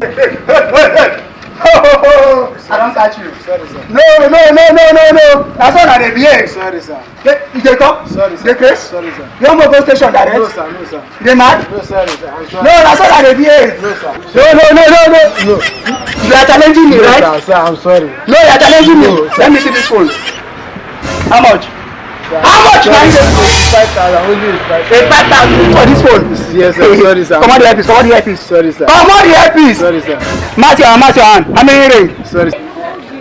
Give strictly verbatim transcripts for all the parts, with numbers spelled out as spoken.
I don catch you. Sorry, sir. No, no, no, no, no, no. Na so una dey behave. Sorry, sir. Dey, you dey come? Sorry, sir. Dey craze? Sorry, sir. You wan go station direct? No, sir. No, sir. You dey mad? No, sorry, sir. I'm sorry. No, na so una dey behave. No, sir. No, no, no, no, no. No. You are challenging me, right? No, sir, sir, I'm sorry. No, you are challenging me. No, sir. Let me see this phone. How much? How much na you dey? Five thousand, only five thousand. Five thousand for this phone. Yes, sir. Sorry, sir. Comot the earpiece, comot the earpiece. Sorry, sir. Comot the earpiece. Sorry, sir. Match your hand, match your hand. How many ring? Sorry, sir.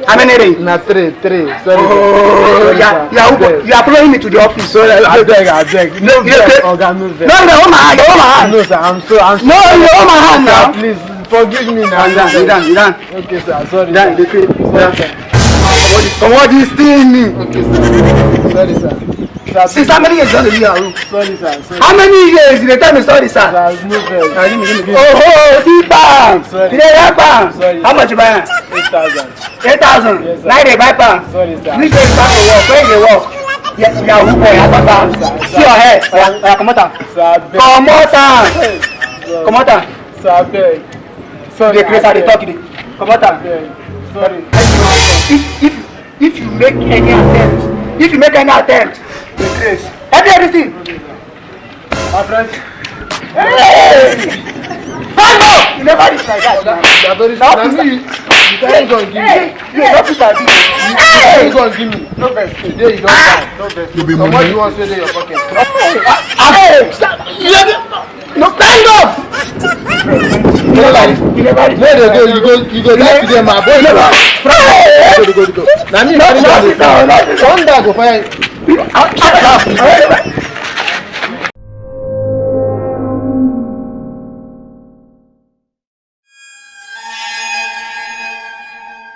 How many ring? Na three, three. Sorry, sir. Oh, sorry, yeah, sir. Yeah, who, you are following me to the office. Sorry, I beg, I beg. No, you vex, oga, no vex. No, you hold my hand, you hold my hand. No, sir, I'm so, I'm so. No, you hold my hand now. Sir, please, forgive me now. Calm down, calm down, calm down. Okay, sir, sorry, sir. Sorry, sir. Comot this thing. Okay, sir. Sorry, sir. Sir, since how many years you don dey do yahoo? Sorry, sir. Sorry. How many years you dey tell me sorry, sir? Sir, no vex. Oh, oh, see, bam. Sorry. You dey hear, bam? Sorry. How much you buy am? Eight thousand. Eight thousand. Yes, sir. Now you dey buy, bam. Sorry, sir. You say you start to work. Where you dey work? Yeah, yahoo boy, I thought that. Sir, sir. See your hair. Oya, oya, comot am. Sir, abeg. Comot am. Hey, sir. Comot am. Sir, abeg. Sorry, you dey craze, I dey talk, you dey. Comot am. Abeg. Sorry. If, if, if you make any attempt, if you make any attempt, you dey craze. Every, everything. My friend. Hey! Stand up! You never reach like that. Oga, you are very strong. Na me, you carry gun give me. Hey! You no fit sabi. You carry gun give me. No vex. Today you don die. No vex. You be mumu. Comot the ones wey dey your pocket. Hey! Stop! No, stand up! You never reach. You never reach. No, no, no, you go, you go die today, my boy. Go, go, go, go. Na me, no, no, no, no, no. Thunder go fire you.